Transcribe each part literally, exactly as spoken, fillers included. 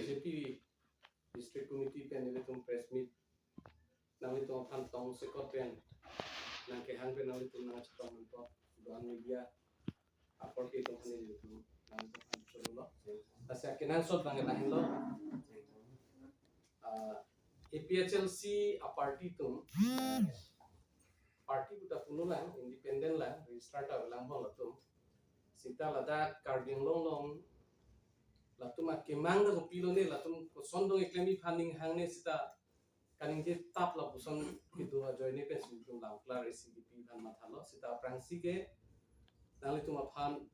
B J P District Committee pen ilitum press meet nanglitum aphan tongsekot pen nangkehang pen nanglitum nangchetong nangkok doan media apor ke tong kani ilitum nanglitum aphan cholo. Lasi akenangsot bang lahenlo. Ah, A P H L C a-party atum, party puta puno lang, independent lang, register ta lang bong latum. Sita ladak Karbi Anglong along latum akemang dak kopilo ne, latum koson dong eklem iphan ning hangne sita kaningje tap lapuson kedo ajoine pen si ilitum lam klar isi kipi iphan mathalo. Sita aphrangsi ke nanglitum aphan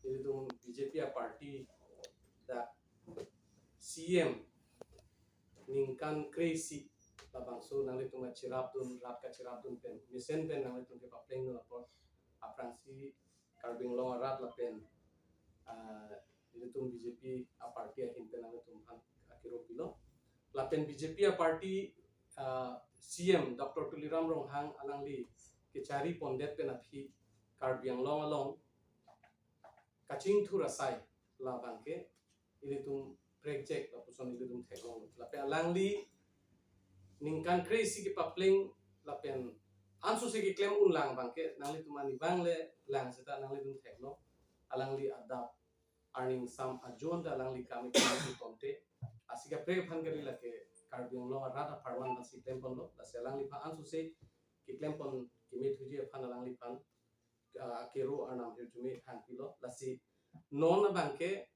ilitum B J P a-party dak C M ningkan kre-isi labangso nanglitum kachirapdun, rat kachirapdun pen, mesen pen nanglitum kepaplengdun apot aphrangsi Karbi Anglong arat lapen, ah, ilitum B J P a-party ahin pen nanglitum aphan akero pilo. Lapen B J P a-party, ah, C M Doctor Tuliram Ronghang alangli kechari pondet pen aphi Karbi Anglong along kachingthur asai labang ke ilitum prekjak lapuson ilitum theklong. Lapen alangli ningkan kre-isi kepapleng lapen ansose keklem un lang abang ke nanglitum ani bang le lang seta nanglitum theklong. Alangli adap arni ingsam ajon ta alangli kam keklem ponte. Lasi kaprek aphan kali lake Karbi Anglong arat apharman ta si klem ponlo. Lasi alangliphan ansose keklem pon kemethuji aphan alangliphan, ah, kero arnam hirjume hangpilo. Lasi non abang ke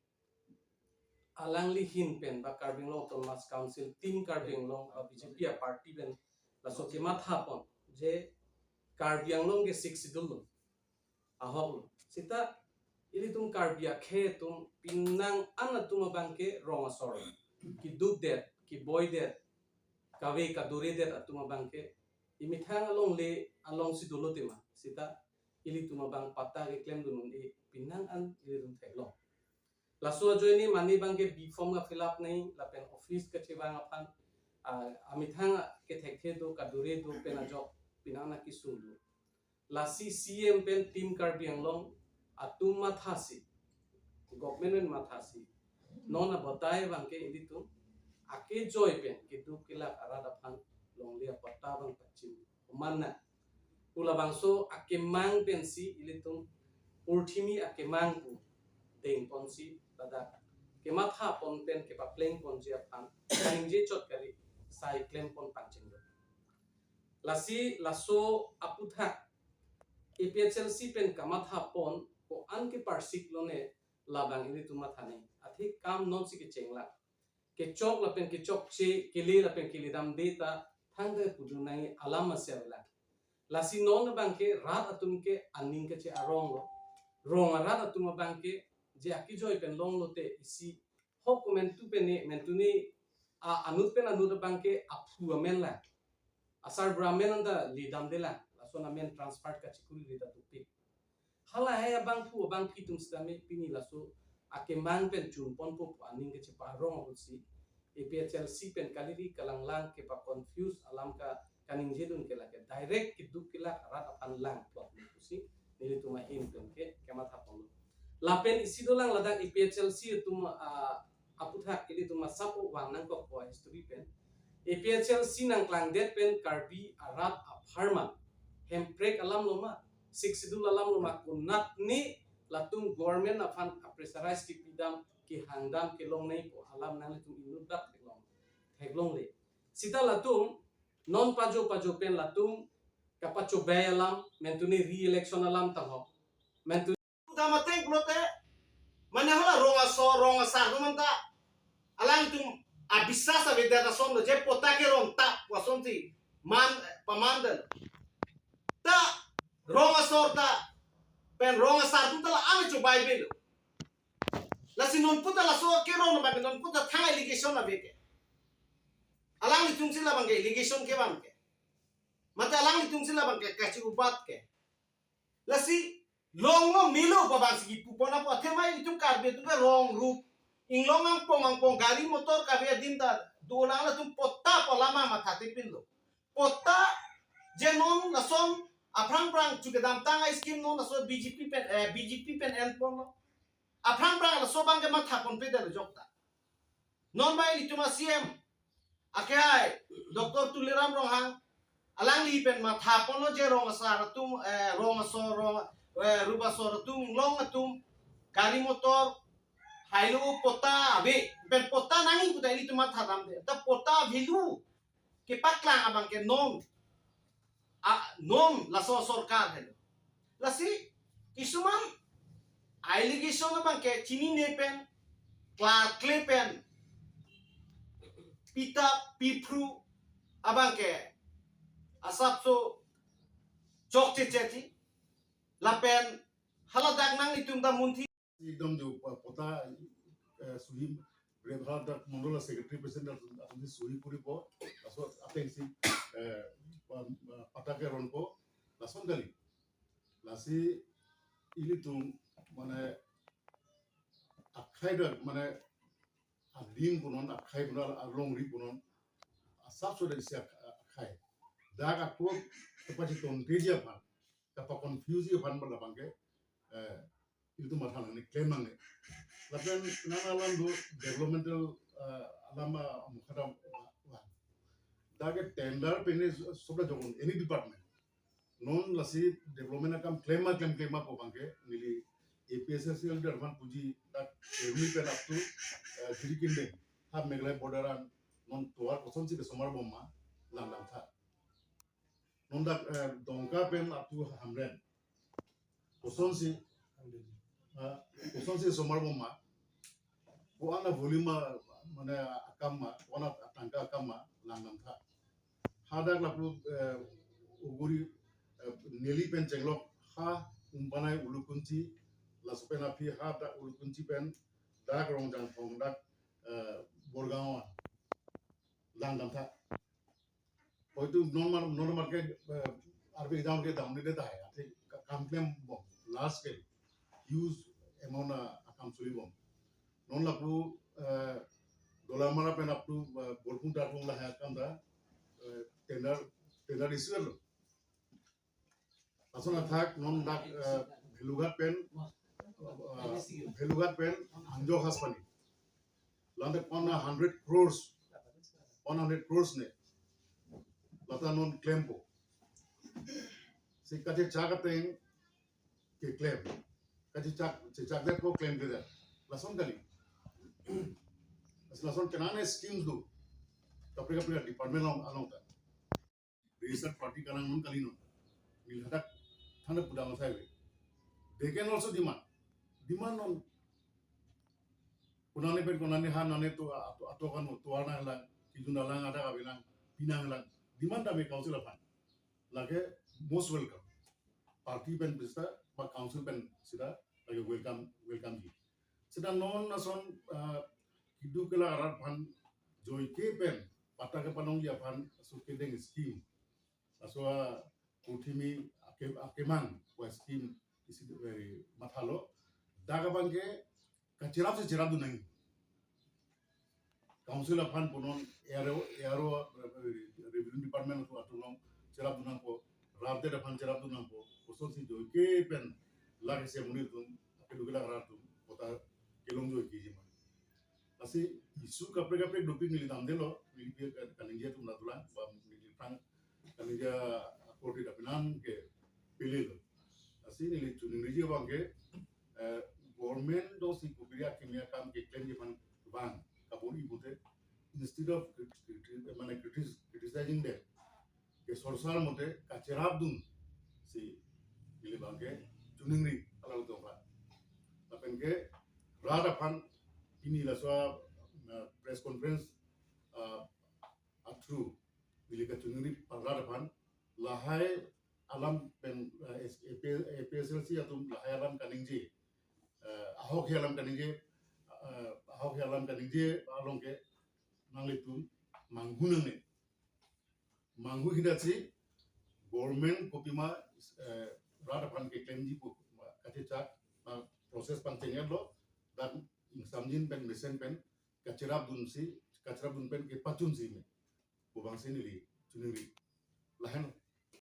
alangli ahin pen ba Karbi Anglong Autonomous Council, Team Karbi Anglong, ba B J P a-party pen laso kematha pon je Karbi Anglong ke Sixth Schedule lo, ahok lo. Sita ilitum Karbi akhei atum penang an atum abang ke rong asor, keduk det, keboi det, kave kadure det atum abang ke emethang alongle alongsi dolo tema. Sita ilitum abang patta keklemdun un-e penang an ilitum theklong. Laso ajoine mane abang ke B form ka-fill up nangji lapen office kachevang aphan, ah, amethang kethekthe do, kadure do pen ajok penang an akesung do. Lasi C M pen Team Karbi Anglong atum mathasi, government pen mathasi, non abotai abang ke ilitum akejoi pen keduk kelak arat aphan longle apatta abang pachim oman na. Pu labangso akemang pensi ilitum purthimi akemang pu deng ponsi ladak kematha pon pen kepapleng ponji aphan kaningje chot kali sai klem pon pangcheng do. Lasi laso aputhak A P H L C pen kamatha pon ko-an ke parsik lone labang ilitum matha nangji. Athe kam nonsi kecheng lang. Kechok lapen kechokche, kele lapen kele damde ta thangta pudun nangji alam masi avelang. Lasi non abang ke rat atum ke aning kache-arong lo. Rong arat atum abang ke je akejoi pen longlo te isi hok komentu pen ne, mentu ne, a, anut pen anut abang ke aphu amen lang. Asar bura amen anta le damde lang. Lason amen transfer kachikuri le ta tupi. Halahei abangphu abangphi atum sitame pini laso akemang pen chun ponpo pu aning kacheparong ahutsi A P H L C pen kaliri kalanglang kepa-confuse alam ka kaningjedun ke lake direct keduk kelak arat aphan lang plot pusi nelitum ahin pen ke kematha ponlo. Lapen isi dolang ladak A P H L C atum, ah, aputhak ilitum asap vang nangkokpo history pen. A P H L C nangklangdet pen Karbi arat apharman Hemprek alam lo ma, Sixth Schedule alam lo ma, konat ni latum government aphan a-pressurize kepidam, kehangdam, kelong nangpo alam nanglitum inut dak theklong, theklongle. Sita latum non pajo pajo pen latum kapachobei alam, mentu ne re-election alam tangho. Mentu Uda mateng pulote, mane hala rong asor, rong asar atum anta alangtum abisas avedet ason lo, je patta kerong tap pu asonsi man, paman det. Ta rong asor ta pen rong asar atum ta la-an achobai avelo. Lasi non puta laso kerong abang ke non puta thang allegation ave ke. Alanglitumsi labang ke allegation ke abang ke. Mate alanglitumsi labang ke kachi-ubat ke. Lasi longlo melo pu abangsi kipu pon apo, athema itum Karbi atum ke rong rup, inglong angpong angpong gari motor kave adim ta dolang, latum patta pu alam mathathe pinlo. Patta je non lason aphrang phrang chu kedamtang a-scheme non laso B J P pen, eh, B J P pen en ponlo. Aphrang phrang laso abang ke matha ponpe det ajok ta. Non ba ilitum a-C M akehai Doctor Tuliram Ronghang, alangli pen matha ponlo je rong asar atum, eh, rong asor, rong, eh, rup asor atum, inglong atum, gari motor, hailo patta ave, pen patta nangji pu ta ilitum matha damde. Ta patta value kepaklang abang ke non, a, non laso sorkar helo. Lasi kisuman allegation abang ke chinine pen, klarkle pen, pita piphru abang ke asapso chokche cheti, lapen haladak nanglitum ta munthi. Ekdom jo pa-, patta, eh, suhi, Rebha dak mondol secretary president atum, atum si suhi koripo, laso ateng si, eh, pa-, patta ke ronpo, lason kali. Lasi ilitum mane akhai dak mane adim punon, akhai punon, alongri punon, asapso dak isi ak-, akhai. Dak ako kepachitonteji aphan, kepa-confuse aphan bala abang ke, eh, ilitum matha nangne, claim nangne. Lapen nang alam do developmental, eh, alam, ah, mukha dam, ah, ah. Dak ke tender pen ne sobra jokon, any department. Non lasi development akam claim ma claim, claim ma pu abang ke, neli A P H L C leader aphan puji dak Kheroni pen up to, eh, Jirikindeng, ha Meghalaya border an, non tovar kosonsi kesomar bom ma, lang damtha. Non dak, eh, Dongka pen up to Hamren. Kosonsi, ah, kosonsi somar bom ma. Ko-an a-volume ma, mane akam ma, ko-an atangka akam ma, lang damtha. Hadak lapu, eh, Oguri, eh, neli pen chenglok ha Umpanai Ulukunchi, laso pen aphi hadak Ulukunchi pen, dak Rongjangphong, dak, eh, Borgaon, lang damtha. Hoito non mar, non mar ke, eh, arve dam ke damde tahai, athe ka-, kam klem bom, large scale, huge amount a, akam choli bom. Non lapu, eh, Dolamara pen up to, eh, Borpung Tarpung lahai akam ta, eh, tender, tender issue lo. Lason athak non dak, eh, Bhelughat pen, eh, Bhelughat pen Anjo Haspani. Lante kona hundred crores, one hundred crores ne. Lata non klempo. Si kachechak ateng keklem. Kachechak, chechakdetpo, klemkledet. Lason kali. Lason kenane schemes do. Kaprek kaprek department along, along ta. Registered party kalang non kali non. Neli hadak than pu dam asai ave. They can also demand. Demand non. Konane pen konane ha nane to ato, ato kan to ana lang, kijun alang, ada kabilang, pinang lang. Demand dam e council aphan. Lake most welcome. Party pen bisita ba council pen sita lake welcome, welcome ji. Sita non ason, ah, keduk kelak arat aphan joike pen patta kepanongji aphan laso kedeng scheme. Laso a Purthimi ake-, akemang wa scheme isi very mathalo. Dak abang ke kacherap si cherapdun nang. Council aphan punon A R O, A R O, eh, revenue department atum, atum along cherapdun nangpo, rat det aphan cherapdun nangpo, kosonsi joike pen lake isi amonit atum, keduk kelak arat atum, patta kelong joikejima. Lasi issue kaprek kaprek dopik neli damdelo, neli pi ka-, kaningje atum nangtulang, ba neli pang kaningje akorte dapinan ke pililo. Lasi neli chuningriji abang ke, eh, government do si kopi akimi akam keklemji aphan bang kabor-i pute, instead of crit-, crit-, mane critis-, criticizing them, ke sorsar mote kacherapdun si neli abang ke chuningri alangtum aphan. Lapen ke rat aphan pini laso, uh, press conference, uh, a through neli kachuningri rat aphan lahai alam pen, uh, S-, A P, A P H L C atum lahai alam kaningje, uh, ahok he alam kaningje, uh, ahok he alam kaningje along ke nanglitum manghu nangne. Manghu hidat si government kopima, eh, rat aphan keklemji pu kachechak, ah, process pangcheng-etlo, dak ingsamjin pen mesen pen kacherapdun si, kacherapdun pen kepachun si me. Pu abang si neli chuningri. Lahen.